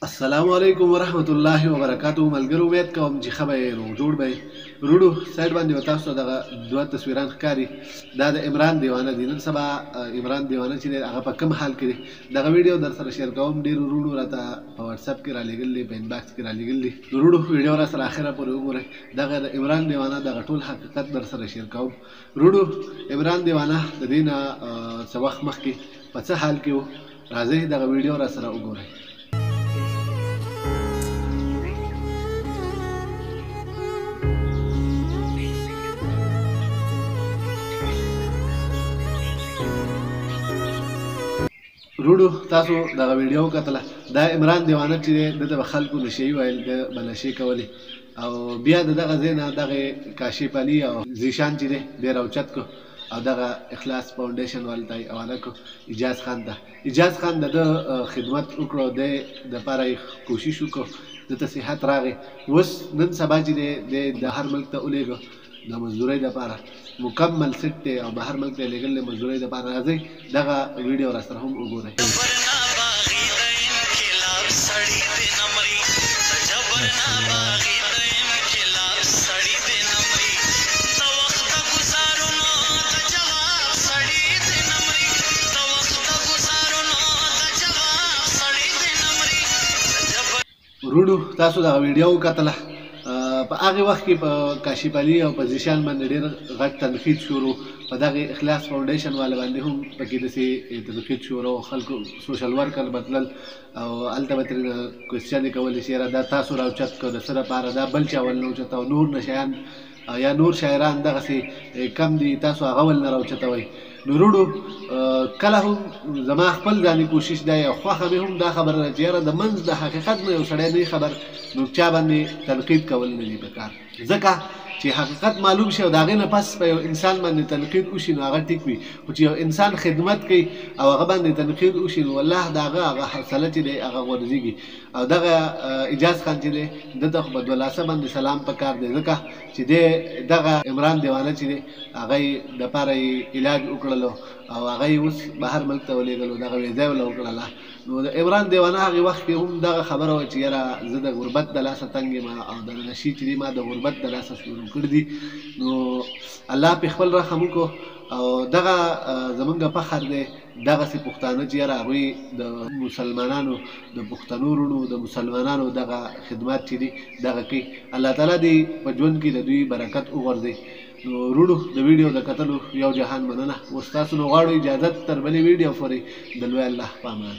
السلام علیکم ورحمت الله وبرکاتو. ملګرو امید کوم چې ښه به یې، روغ جوړ به یې. وروڼو سایډ باندې به تاسو ته دغه دوه تصویران ښکاري، دا د عمران دیوانه دي. نن سبا عمران دیوانه چې دی هغه په کوم حال کې دی، دغه ویډیو در سره share کوم. ډېرو وروڼو راته په واتساپ کې رالیږل دي، په inbox کې رالیږل دي. نو وروڼو ویډیو را سره اخره پورې وګورئ، دغه د عمران دیوانه دغه ټول حقیقت در سره share کوم. وروڼو عمران دیوانه د دې نه څه وخت مخکې په څه حال کې و، راځئ دغه ویډیو را سره وګورئ. وروڼو تاسو دغه ویډیو وکتله، دا عمران دیوانه چې دی ده ته به خلکو نشهيي ویل، ده به نشې کولې او بیا د دغه ځای نه دغې کاشف علي او ذیشان چې دی دی راوچت کړو او دغه اخلاص فاونډیشن والو ته یې حواله کړو، اعجاز خان ته. اعجاز خان د ده خدمت وکړو، دی دپاره یې کوشش وکړو، ده ته صحت راغی. اوس نن سبا چې دی دی د هر ملک ته ولېږه د مزدورۍ دپاره، مکمل سیټ دی او بهر ملک ته یې لېږل دی مزدورۍ دپاره. راځئ دغه ویډیو را سره هم وګورئ. وروڼو تاسو دغه ویډیو وکتله. په هغې وخت کې په کاشف علي او په ذیشان باندې ډېر غټ تنقید شروع، په دغې اخلاص فاونډیشن والا باندې هم پکې داسې تنقید شروع، خلکو social worker به تلل او هلته به ترېنه question یې کولې چې یاره دا تاسو راوچت کړو د څه دپاره، دا بل چا ول نه اوچتاوه، نور نشیان یا نور شاعران دغسې کم دي تاسو هغه ول نه راوچتوئ. نو وروڼو کله هم زما خپل ځاني کوشش دی او خوښه مې هم دا خبره ده چې یاره د منځ د حقیقت نه یو سړی نه خبر نو چا باندې تنقید کول نه دي پکار، ځکه چې حقیقت معلوم شي او د هغې نه پس په یو انسان باندې تنقید وشي نو هغه ټیک وي، خو چې یو انسان خدمت کوي او هغه باندې تنقید وشي نو والله د هغه هغه حوصله چې دی هغه غورځېږي. او دغه اعجاز خان چې دی ده ته خو په دوه لاسه باندې سلام پکار دی، ځکه چې دی دغه عمران دیوانه چې دی هغه یې دپاره یې علاج وکړلو او هغه یې اوس بهر ملک ته ولېږلو، دغه ویزه یې ورله وکړله. نو د عمران دیوانه هغې وخت کې هم دغه خبره وه چې یاره زه د غربت د لاسه تنګ یم او د نشې چې دی ما د غربت د لاسه شروع کړي دي. نو الله پې خپل رحم وکړو او دغه زمونږ فخر دی دغسې پښتانه چې یاره هغوی د مسلمانانو د پښتنو وروڼو د مسلمانانو دغه خدمات چې دي دغه کوي. الله تعالی دې په ژوند کې د دوی برکت وغورځوي. نو وروڼو د ویډیو د کتلو یو جهان مننه. اوس تاسو نو غواړو اجازت تر بلې ویډیو پورې د لوی الله په امان.